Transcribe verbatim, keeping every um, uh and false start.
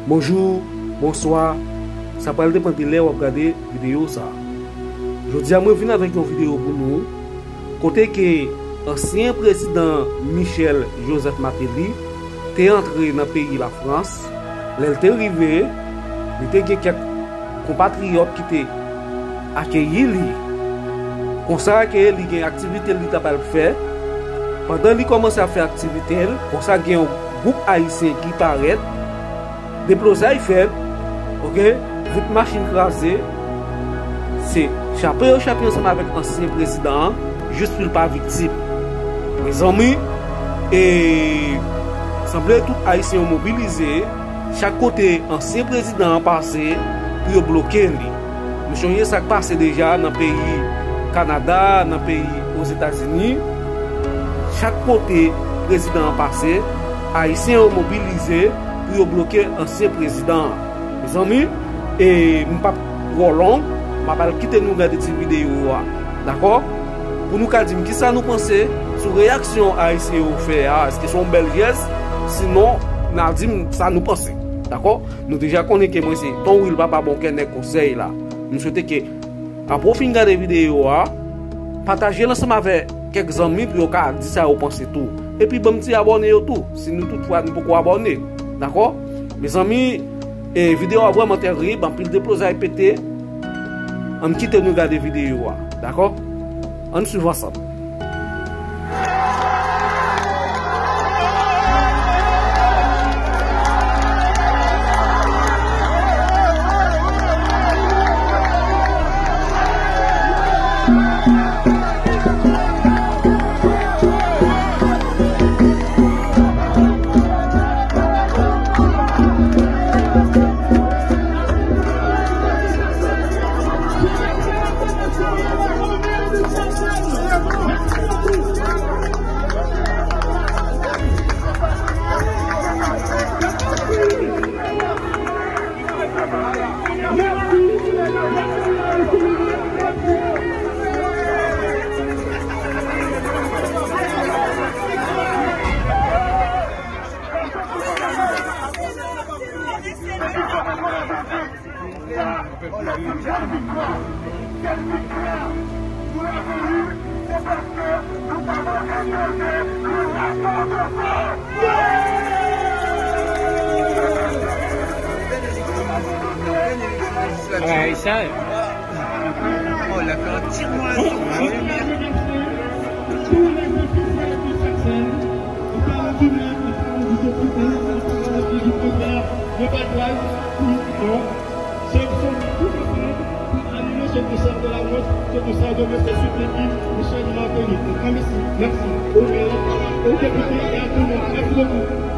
Bonjou, bonswa, sa pral depann de lè w ap gade videyo sa. Jodi a mwen vin avèk yon videyo pou nou, kote ke ansyen prezidan Michel Joseph Martelly te antre nan peyi Lafrans. Lè l te rive, li te gen kèk konpatriyòt ki te akeyi li. Konsa ke li gen aktivite li ta pral fè. Pandan li kòmanse ap fè aktivite l, konsa gen yon gwoup ayisyen ki parèt, deblozay fèt, oke, vit machin kraze, se chape yo chape ansanm avèk ansyen prezidan an, jis pou l pa viktim. Mezanmi, e sanble tout ayisyen yo mobilize, chak kote ansyen prezidan an pase pou yo bloke li. Nou sonje sa k pase deja nan peyi Kanada, nan peyi Ozetazini. Chak kote prezidan an pase, ayisyen yo mobilize pou yo bloke ansyen prezidan an. Mezanmi, e m p ap twò long, m ap al kite nou gade ti videyo a, dakò? Pou nou ka di m kisa nou panse sou reyaksyon ayisyen yo fè a, èske se yon bèl jès? Sinon, n a di m sa nou panse, dakò? Nou deja konnen ke mwen se Ton Will Papa Bon Kè Nèg Konsèy la. M swete ke apre w fin gade videyo a, pataje l ansanm avèk kèk zanmi pou yo ka di sa yo panse tou. Epi ban m ti abòne yo tou, si nou toutfwa nou poko abòne. Dakò? Mezanmi, e videyo a vrèman terib, anpil deblozay pete. Ann kite nou gade videyo a. Dakò? Ann swiv ansanm. Bagay sa yo. Oh, la fè yon ti mwa. Sanksyon tout ansanm pou anile ce concert de la honte, ce concert de monsieur Suppliky, Michel Martelly. Un grand merci. Merci. Au maire, aux députés et à tout le monde. Merci beaucoup.